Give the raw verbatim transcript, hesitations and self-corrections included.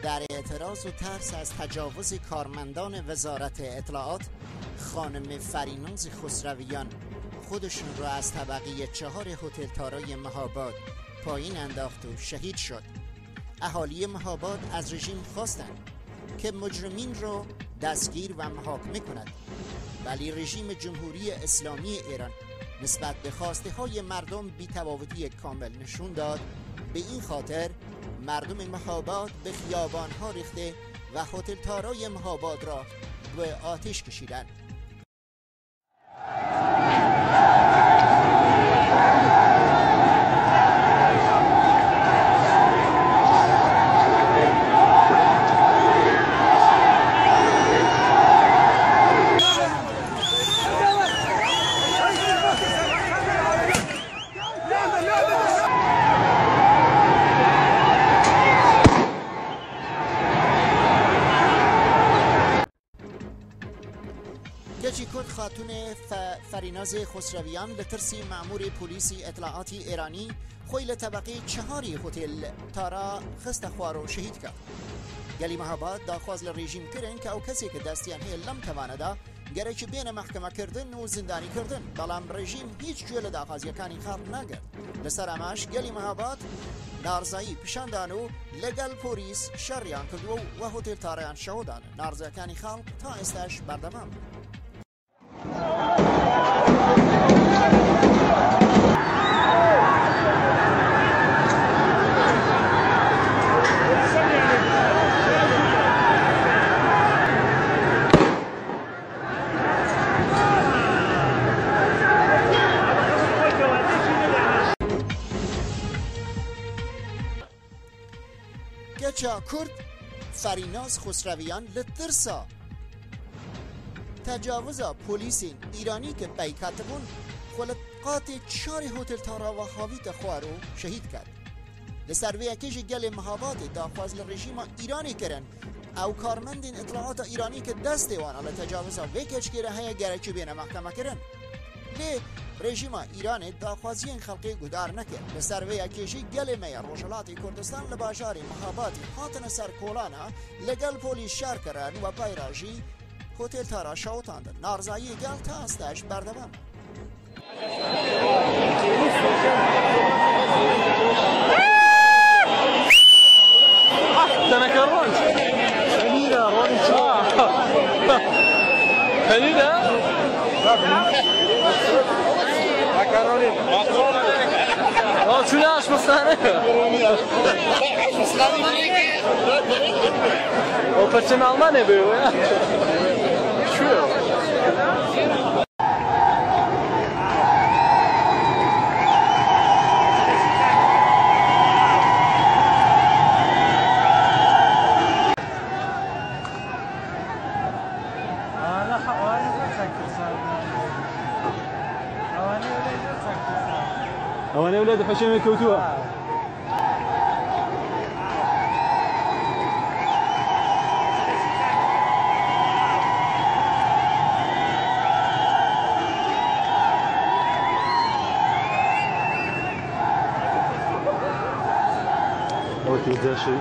در اعتراض و ترس از تجاوز کارمندان وزارت اطلاعات، خانم فریناز خسرویان خودشون را از طبقهٔ چهار هتل تارای مهاباد پایین انداخت و شهید شد. اهالی مهاباد از رژیم خواستند که مجرمین را دستگیر و محاکمه کند، ولی رژیم جمهوری اسلامی ایران نسبت به خواسته های مردم بی‌تفاوتی کامل نشون داد. به این خاطر مردم مهاباد به خیابان ها ریخته و هتل تارای مهاباد را به آتش کشیدند. Keçî Kurd xatûnê Fe-, Ferînazê Xusreviyan li tirsî memûrê polîsî îtlaatî Îranî xwe li tebeqê çeharî hotel Tara xiste xwar û şehîd kir. Gelî Mehabad daxwaz li rejîm kirin ke ew kesê ke destiyan heye lem tevane de gerek bêne mehkemekirdin û zindanîkirdin, belam rejîm hîç guhê li daxwaziyekanî xelk negirt. Li ser emaş gelî Mehabad narizayî pişan dan û li gel polîs şeriyan kirdiwe û we hotel Tarayan şeho dan. Narizayekanî xelk ta êsteş berdewam in. Keça Kurd Ferînaz Xusreviyan li tirsa tecawiza polîsên Îranî ke peyk hatibûn, xwe li qatê çarê Hotel Tara ve havîte xwar û şehîd kir. Li ser vê yekê jî gelê Mehabadê daxwaz li rejîma Îranê kirin, ew karmendên îtlaata Îranî ke destê wan a li tecawiza vê keçikê re heye, gerekî bêne mehkemekirin. Lê rejîma Îranê daxwaziyên xelkê guhdar nekir. Li ser vê yekê jî gelê me ya Rojhilatê Kurdistan li bajarê Mehabadê hatine ser kolana, li gel polîs şer kirin, we pey re jî Hotel Tara şewitandin. Narizayiyê gel ta êsteş berdewam e. Teneke ron. Penîr e, ronî çi? Penîr e? Makaroni. Aa, çûne aşpazxane. O perçem Almanya be o ya. Şu ya. Ewanê wele di peşê me kewtû. Ew tîze şey.